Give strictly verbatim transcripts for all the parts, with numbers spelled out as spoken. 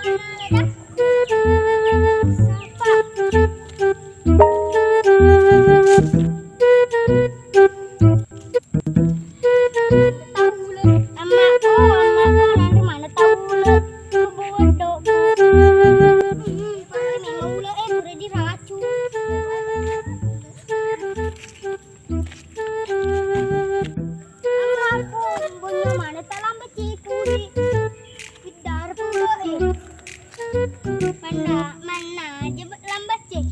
Tau ule. Ammakko, ammakko, nanti mana tau ule? Bodoh. Hmm, pokoknya memang ule, eh, udah diracun. Ammakko, bonya mana tak lambat cekuri. Bidar pula, eh. Mana, mana aja lambat cek.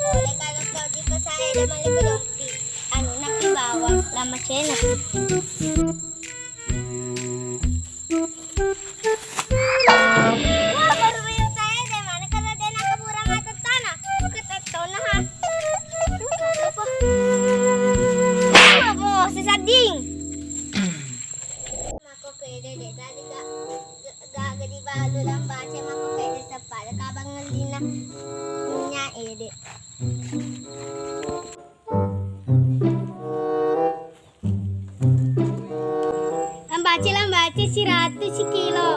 Boleh kalau kau di pasar ada malah kedokti. Anu nak di bawah lama cena. Wah, baru main saya deh, mana kalau dia nak kuburan atau tanah? Ketettona, ha. Apa? Apa? Sisading. Mako kede de tadi gak gak gak dibalu lambace mako kede sepa de kabang ngeldina minyak ede. Lambace, lambace, siratu sikilo.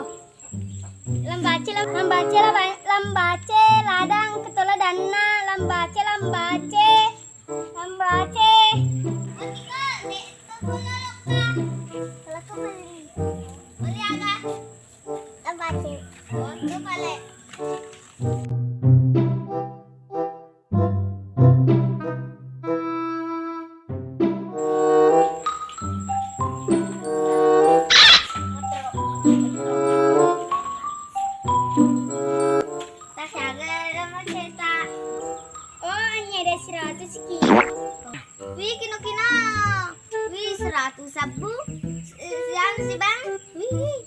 Lambace, lam-, lambace, laba-, lambace, ladang, keto ladanna, lambace, lambace, lambace. Kalau aku beli. Beli aga? Lambace. Oh, itu pale. Tasiaga dalam cerita. Oh, hanya ada seratus ki. Wih, kino-kino. Wih, seratus sabbu. Si, si anu si Bang. Wih.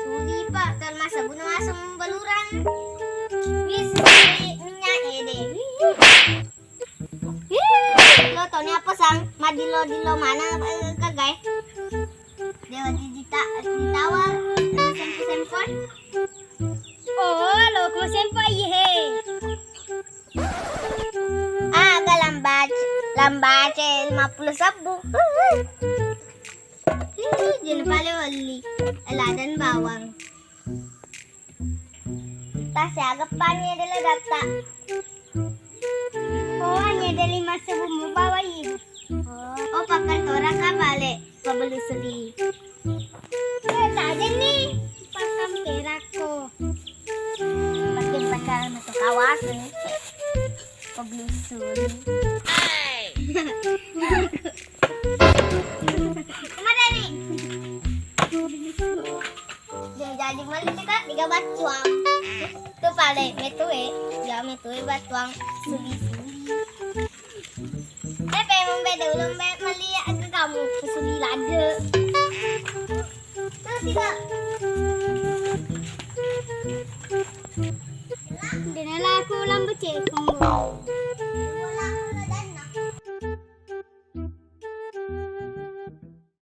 Suli, Pak, termasuk guna masuk balurang. Wis, minyak ede. Wih. Lo toni apa, Sang? Madilo-dilo mana, eh, kagae? Dewa di, dita-, ditawar. Sempo-sempo. Oh, lo ko sempo, iya, he. Aga lambace, lambace lima puluh sebbu. Ih, jena pale welli. Ladan bawang. Tasiaga panye de ladatta. Oh, hanya de lima sebbu mu bawai. Oh, oh, pakal toraka bale pabeli seli. Eh, tak ada nih. Pasang perakko. Makin pacar masuk kawasan. Pabeli seli. Kemana nih? Jadi, jadi mali kita tiga batuang. Tu pale metue, ya metue batuang suli-suli. Eh, pe membe de ulung be mali aga kamu suli lade. Terus tiga. Dena laku lambe cekong.